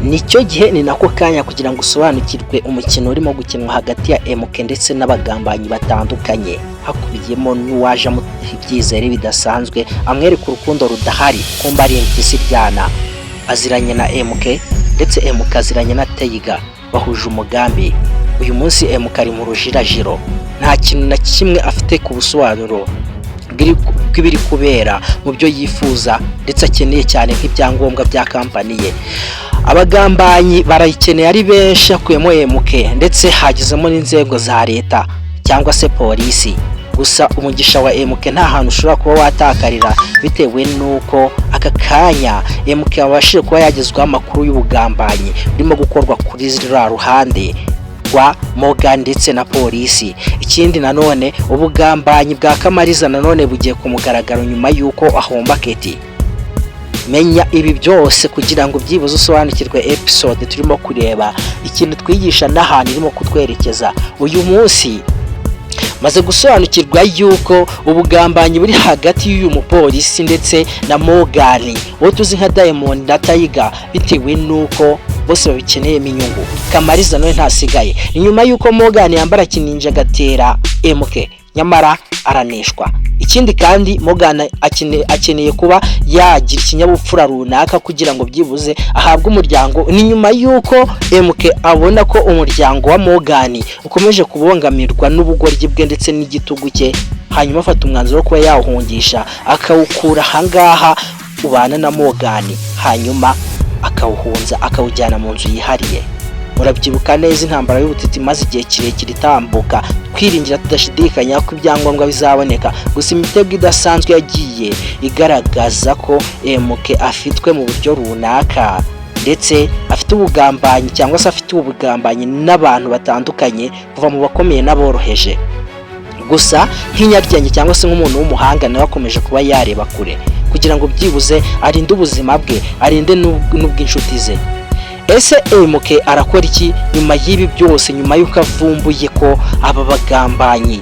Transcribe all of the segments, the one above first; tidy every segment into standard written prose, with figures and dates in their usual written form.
Nicyo gihe, ni nako kanya kugira ngo usobanukirwe umukino urimo gukinwa hagati ya MK ndetse n'abagambanyi batandukanye, hakubiyemo n'uwaje amuha ibyizere bidasanzwe, amwereka urukundo rudahari, kumba ari impyisi iryana. Aziranye na MK, ndetse MK aziranye na Tiger, bahuje umugambi. Uyu munsi MK ari mu rujirajiro, nta kintu na kimwe afite ku busobanuro bw'ibiri kubera mu byo yifuza ndetse akeneye cyane nk'ibyangombwa bya kampani ye. Abagambanyi barayikeneye ari benshi, hakuyemo MK, ndetse hagezemo n'inzego za leta cyangwa se polisi. Gusa umugisha wa MK nta hantu ushobora kuba watakarira, bitewe n'uko aka kanya MK yabashije kuba yagezwaho amakuru y'ubugambanyi burimo gukorwa kuri ruriya ruhande rwa Morgan ndetse na polisi. Ikindi nanone, ubugambanyi bwa Kamariza nanone bugiye ku mugaragaro nyuma y'uko ahomba Keti. Menya ibi byose kugira ngo byibuze usobanukirwe episode turimo kureba, ikintu twigisha n'ahantu irimo kutwerekeza. Uyu munsi maze gusobanukirwa yuko ubugambanyi buri hagati y'uyu mupolisi ndetse na Morgan, uwo tuzi nka Diamond na Tiger, bitewe n'uko bose babikeneyemo inyungu. Kamariza nawe ntasigaye. Ni nyuma y'uko Morgan yambara kininja agatera MK, nyamara araneshwa. Ikindi kandi, Morgan akeneye kuba yagira ikinyabupfura runaka kugira ngo byibuze ahabwe umuryango. Ni nyuma y'uko MK abona ko umuryango wa Morgan ukomeje kubongamirwa n'ubugoryi bwe ndetse n'igitugu cye, hanyuma afata umwanzuro wo kuba yawuhungisha, akawukura ahangaha ubana na Morgan, hanyuma akawuhunza, akawujyana mu nzu yihariye. Murabyibuka neza intambara y'ubutiti imaze igihe kirekire itambuka, twiringira tudashidikanya ko ibyangombwa bizaboneka. Gusa imitego idasanzwe yagiye igaragaza ko MK afitwe mu buryo runaka, ndetse afite ubugambanyi cyangwa se afite ubugambanyi n'abantu batandukanye, kuva mu bakomeye n'aboroheje. Gusa nk'inyaryenge cyangwa se nk'umuntu w'umuhanga, nawe akomeje kuba yareba kure kugira ngo byibuze arinde ubuzima bwe, arinde n'ubw'inshuti ze. Ese MK arakora iki nyuma y'ibi byose, nyuma y'uko avumbuye ko aba bagambanyi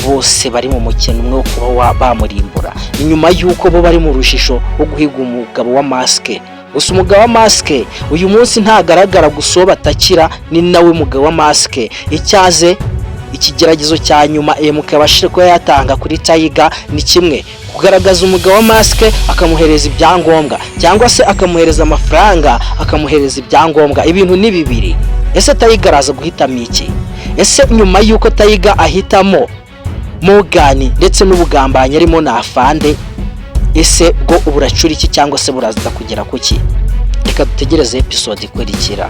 bose bari mu mukino umwe wo kuba bamurimbura? Ni nyuma y'uko bo bari mu rujijo wo guhiga umugabo wa masike. Gusa umugabo wa masike uyu munsi ntagaragara, gusa uwo batakira ni nawe mugabo wa masike. Icyaze ikigeragezo cya nyuma MK abashije kuba yatanga kuri Tiger ni kimwe: kugaragaza umugabo wa masike akamuhereza ibyangombwa, cyangwa se akamuhereza amafaranga akamuhereza ibyangombwa. Ibintu ni bibiri. Ese Tiger araza guhitamo iki? Ese nyuma y'uko Tiger ahitamo Morgan ndetse n'ubugambanyi arimo na Afande, ese bwo buracura iki cyangwa se buraza kugera ku ki? Reka dutegereze episode ikurikira.